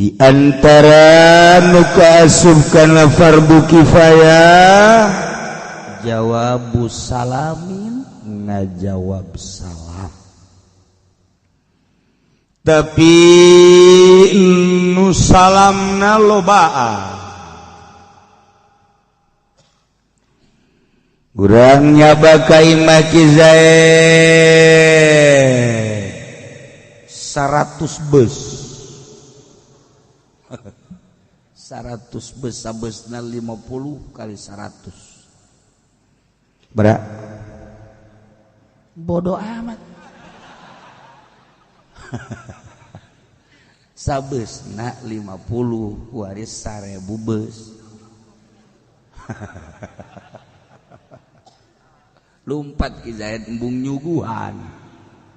Di antara nu kaasup kana fardu kifayah jawabu salamin, ngajawab salam. Tapi nu salamna lobaan, urang nyaba ka imah Ki Zaid 100 bus, 100 bus, sabesna 50 kali 100 berat, bodoh amat. Sabesna 50 waris 1000 bus. Lumpat Ki Zaid embung nyuguhan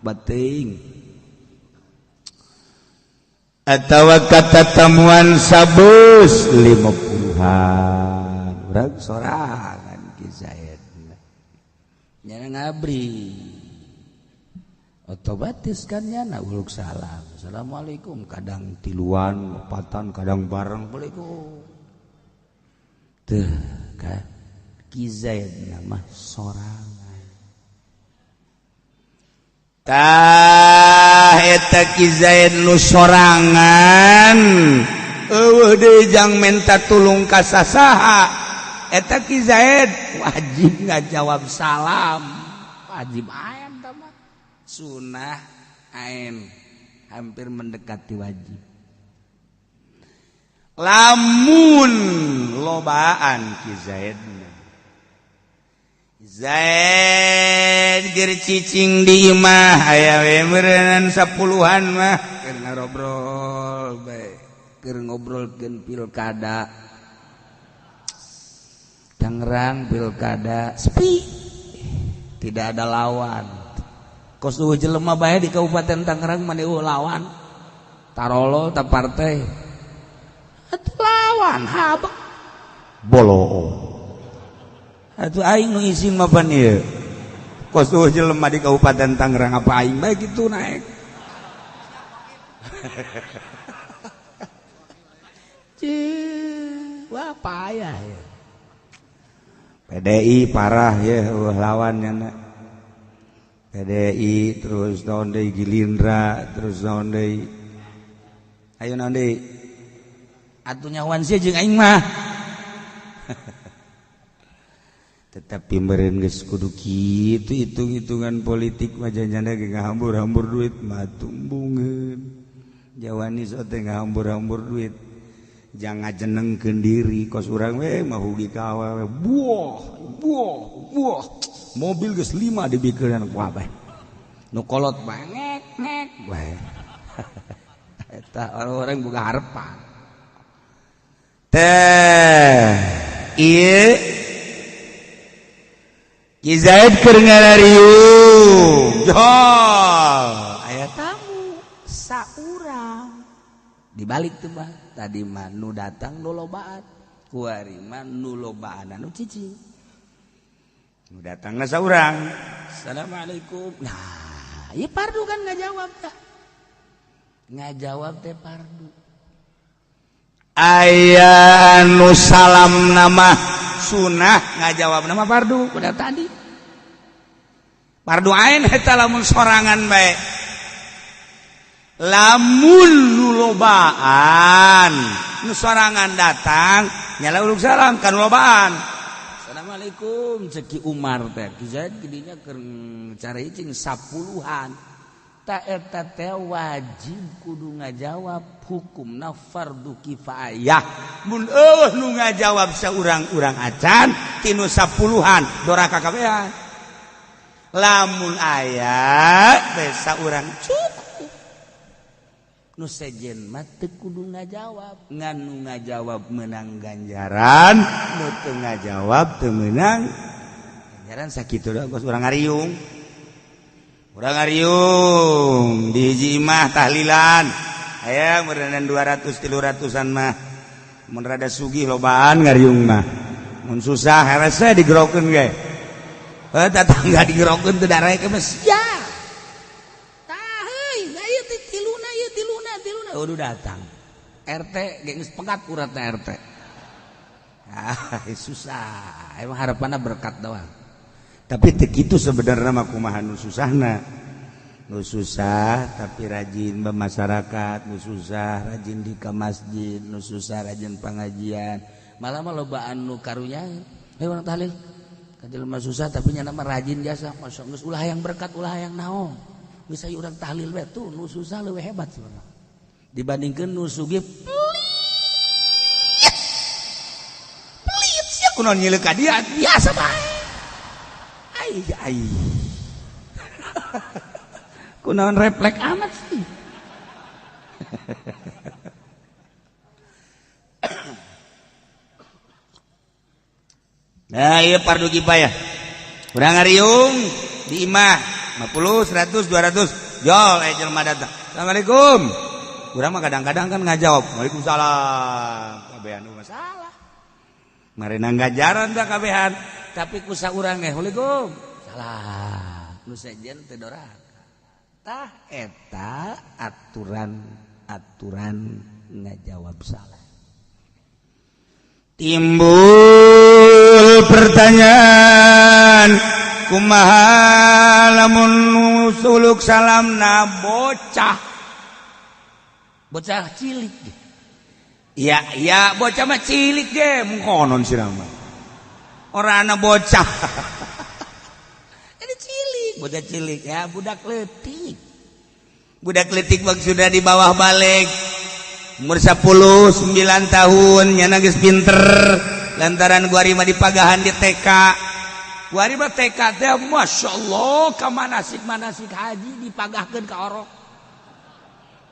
bating atawa kata tamuan sabus 50-an urang sorangan. Ki Zaid nyana ngabri otomatis kan nyana uluk salam, assalamualaikum, kadang tiluan opatan, kadang bareng, assalamualaikum. Teh kan Ki Zaid nama sorangan. Tah eta Ki Zaid nu sorangan eueuh deui jang menta tulung ka sasaha, eta Ki Zaid wajib ngajawab salam, wajib aen tah mah, sunah aen, hampir mendekati wajib. Lamun lobaan Ki Zaid, Zaid ger cicing di imah aya we meureunnan 10-an mah keur ngarobrol bae, keur ngobrolkeun pilkada Tangerang, pilkada sepi, tidak ada lawan. Kos eueuh jelema bae di Kabupaten Tangerang mah eueuh lawan, tarolo ta partai atuh lawan habek boloo. Atuh aing nu isin mah pan ieu. Kos eueuh jelema di Kabupaten Tangerang apa aing bae kitu naek. Cih, wah payah ya. PDI parah ya eueuh lawan nya. PDI terus naon deui, Gilindra terus naon deui. Ayo naon deui? Atuh nyawan sia jeung aing mah. Tetapi meureun geus kudu kitu hitung-hitungan politik mah janjana ge ngahambur-hambur duit mah tumbungeun. Jawani sok teh ngahambur-hambur duit. Jangan ngajenengkeun diri kos urang we mah hugi ka awewe. Buah, buah, buah. Mobil geus 5 dibikeun ku abah. Nu kolot bae ngek ngek bae. Eta orang-orang boga harapan. Teh ieu Ki Zaid keur ngarariung, jol aya tamu saurang. Dibalik tuh mah, tadi mah nu datang nu lobaan, kuari mah nu lobaan nu cicing. Nu datangna saurang, assalamualaikum. Nah, ieu pardu kan ngajawab tah. Ngajawab teh pardu. Aya nu salam nama sunah, ngajawab nama pardu udah tadi. Pardu ain eta lamun sorangan bae. Lamun nu lobaan, nu sorangan datang nyala uluk salam kan lobaan. Assalamualaikum cek Ki Umar teh. Ki Zaid gedinya keur caricing 10-an. Ta eta teh wajib kudu ngajawab, hukumna fardu kifayah. Mun eueuh nu ngajawab saurang-urang acan tinu 10-an doraka kabehan. Lamun aya teh saurang cukup. Nu sejen mah teu kudu ngajawab, ngan nu ngajawab meunang ganjaran, nu teu ngajawab teu meunang ganjaran. Sakitu doang kos urang ngariung. Urang ngariung di hiji imah tahlilan aya meureunnan 200 300-an mah. Mun rada sugih lobaan ngariung mah, mun susah herese digerokeun ge. Heuh, tetangga digerokeun teu darek mah sia. Tah heuy, ieu teh tiluna ieu tiluna tiluna udah datang. RT geus pegat uratna RT. Ah, susah. Emang harapanna berkat doang. Tapi teu kitu sebenarnya mah kumaha nu susahna. Nu susah tapi rajin bermasyarakat, nu susah rajin di ke masjid, nu susah rajin pengajian. Malah mah lobaan nu karunya. Heuh urang tahlil. Ka jelema susah tapi nya mah rajin jasa. Masya geus ulah hayang berkat, ulah hayang naon. Geus aya urang tahlil we tuh nu susah leuwih hebat sebenarnya. Dibandingkeun nu sugih pelit. Pelit sia kunaon nyileuk ka dia biasa bae. Ai ai. Kunaon refleks amat sih. Nah, ieu fardu kifayah. Urang ngariung di imah 50, 100, 200. Jol aya jelema datang. Assalamualaikum. Urang mah kadang-kadang kan ngajawab, waalaikumsalam. Kabehan masalah. Marena ngajaran tah kabehan, tapi ku saurang ge waalaikum salam. Nu sejen teu doraka. Tah eta aturan-aturan ngajawab salah. Timbul pertanyaan, kumaha lamun suluk salamna bocah? Bocah cilik ge. Ya, ya bocah mah cilik ge, mung konon sirah mah. Ora ana bocah. Ini cilik, bocah cilik ya, budak leutik. Budak leutik maksudna di bawah balik. Umur 10, 9 tahun nyana geus pinter lantaran gua mah dipagahan di TK. Gua mah TK teh masyaallah ka manasik-manasik haji dipagahkeun ka orok.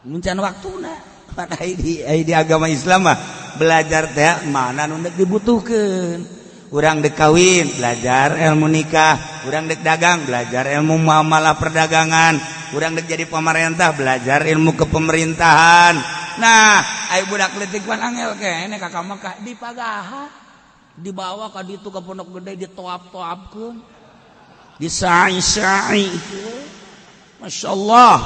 Mun can waktuna mana di agama Islam mah belajar teh mana nu deuk dibutuhkeun. Urang dek kawin belajar ilmu nikah, urang dek dagang belajar ilmu muamalah perdagangan, urang dek jadi pemerintah belajar ilmu kepemerintahan. Nah, ayo budak leutik pan angel keneh ka Mekah dipagahan, dibawa ka ditu ka pondok gede ditoap-toapkeun, disai-sai. Masya Allah.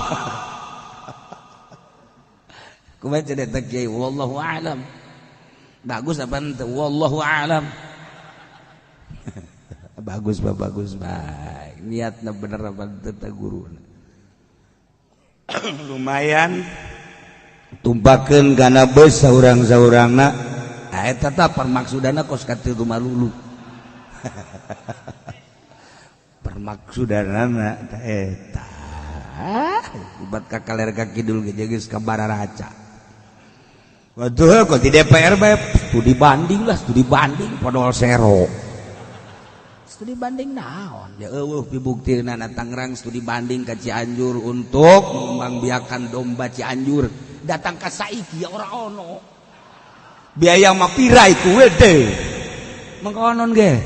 Kumaha cenah kiai wallahu a'lam. Bagus apa henteu? Wallahu a'lam. Bagus bah, bagus baik. Niatna bener apa henteu teh guruna. Lumayan tumpakeun kana beus saurang-saurangna. Ah eta tah permaksudana kos katitu malulu. Permaksudanana eta. Ubat ka kaler ka kidul ge geus ka bararaca. Waduh, kok di DPR bae studi banding lah, studi banding podol sero. Studi banding naon? Ya eueuh pibuktina Tangerang studi banding ka Cianjur untuk mengembangbiakan domba Cianjur. Datang ka saiki ya ora ono. Biaya mah pira iku we teh. Mengkonon ge.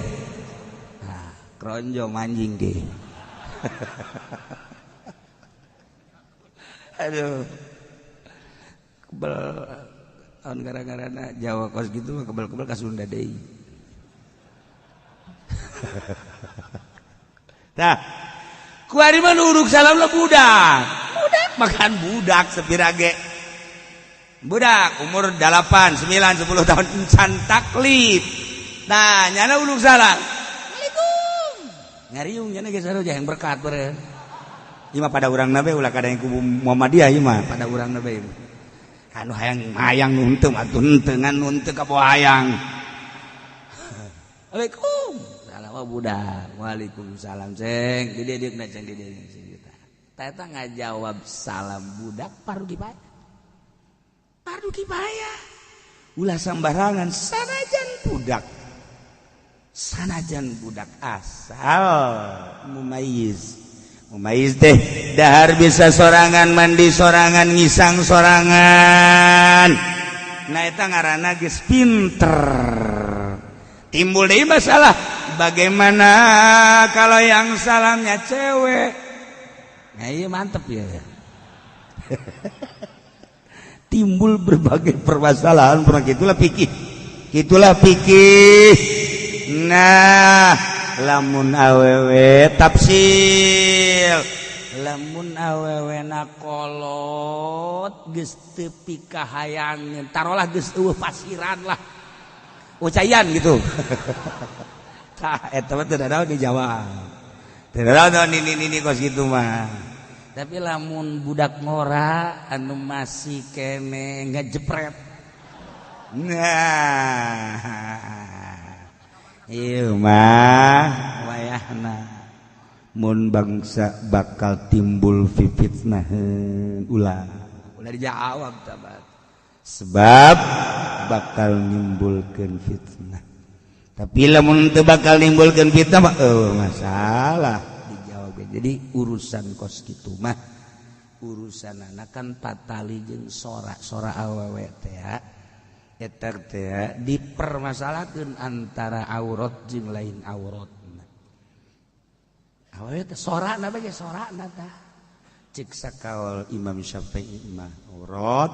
Nah, kronjo manjing ge. Aduh. Kebel tahun gara-gara Jawa kos gitu mah kebel-kebel ka Sunda deui. Tah, kuari mah nuruk salam lah budak. Budak makan budak sepirage. Budak umur 8, 9, 10 tahun encan taklif. Nah, nyana uluk salam. Assalamualaikum. Ngariung nyana geus saroja yang berkat beureun. Ieu mah pada urang nabe ulah kada yang kubu Muhammadiyah ieu mah pada urang nabe. Anu hayang hayang nu henteu atuh henteu ngan nu henteu ka bawah hayang. Assalamualaikum. Salam budak. Waalaikumsalam ceng. Di dieu na ceng di dieu ceng. Tah eta ngajawab salam budak fardu kifayah. Fardu kifayah. Ulah sambarangan sanajan budak. Sanajan budak asal mumayyiz. Mumayyiz teh dahar bisa sorangan, mandi sorangan, ngisang sorangan. Nah eta ngaranna geus pinter. Timbul deui masalah, bagaimana kalau yang salamnya cewek? Nah iya mantep ya. Timbul berbagai permasalahan, pernah gitulah pikir. Gitulah pikir. Nah, lamun awewe tafsil. Lamun awewena kolot geus teu pikahayangeun, tarolah geus eueuh pasiran lah. Ucayan gitu. Tah eta mah teu naon dijawab. Teu naon nini kos kitu mah. Tapi lamun budak ngora anu masih kene ngejepret. Nah, ieu mah wayahna mun bangsa bakal timbul fitnah ulah ulah dijawab tabat sebab bakal nimbulkeun fitnah. Tapi lamun teu bakal nimbulkeun fitnah mah masalah dijawab. Jadi urusan kos kitu mah urusan kan patali jeung sora-sora awewe teh eta teh dipermasalahkeun antara aurat jeung lain aurat. Awewe teh sorana bae sorana tah. Cek sakaol Imam Syafi'i mah aurat,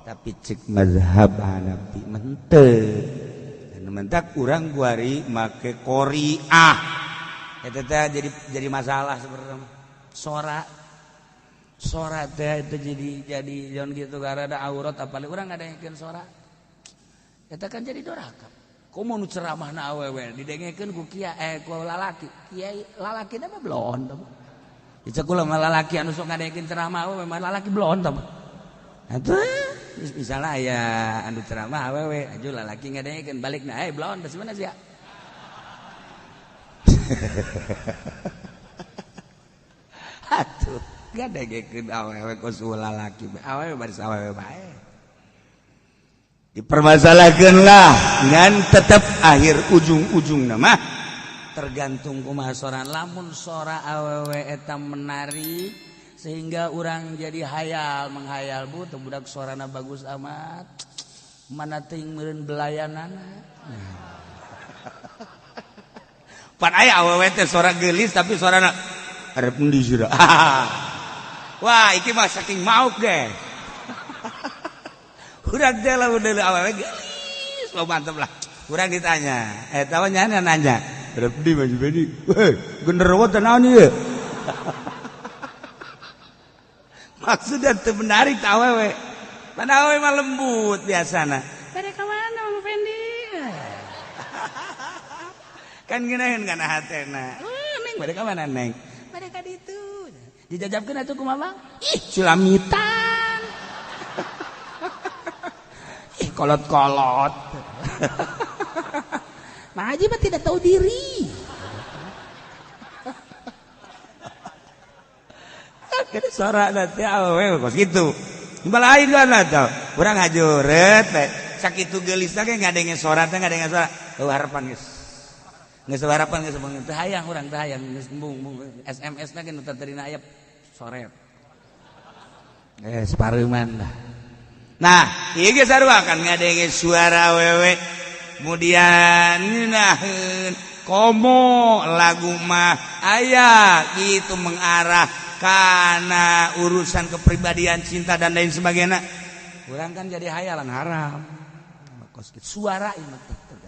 tapi cek mazhab Hanafi mah henteu. Dan mentak urang guari make qoriah. Eta teh jadi masalah sebenarnya. Sora sora teh itu jadi jangan gitu karena ada aurat apalagi urang ngadengekeun sora. Eta kan jadi doraka. Komo nu ceramahna awewe didengekeun ku kiai ku lalaki. Kiai lalaki mah blon tah. Dicek kula mah lalaki anu sok ngadengekeun ceramah awewe mah lalaki blon tah. Atuh geus misalna aya anu ceramah awewe aju lalaki ngadengekeun balikna blon tah mana sia. Atuh ngadengekeun awewe kos lalaki awewe baris awewe bae. Dipermasalahkan lah ngan tetap akhir ujung-ujung nama tergantung kumaha sora. Lamun sora awewe eta menarik sehingga orang jadi hayal menghayal bu teu budak sorana bagus amat mana teuing meureun belayanana. Pan aya awewe teh sora geulis tapi sorana arep endi sira. Wah iki mah saking mauk ge. Urang teh lamun deuleu awewe geulis lo mantep lah. Urang ditanya, eta mah nyana nanya, "Arep di Mas Beni?" "Weh, genderuwo teh naon ieu?" Maksudnya teu menarik tah awewe. Pan awewe mah lembut biasana. "Bade ka mana Mang Fendi?" Kan ngeunaheun kana hatena. "Neng bade ka mana Neng?" "Bade ka ditu." Dijajabkeun atuh kumaha Bang? "Ih, culamitan." Ih, kolot-kolot. Mang Haji mah tidak tahu diri. Sora nanti awewe kos kitu. Lain kan atuh. Urang hajureut teh. Sakitu geulisna ge ngadenge sora teh ngadenge sora. Eueuh harapan geus. Geus harapan geus teu hayang urang teu hayang geus embung SMS na ge nu terina aya soret. Separeuman lah. Nah, ieu ge sarua kan ngadenge suara awewe. Kemudian ngeunaheun komo lagu mah aya gitu mengarah karena urusan kepribadian cinta dan lain sebagainya. Urang kan jadi hayalan haram. Suara ini tergantung.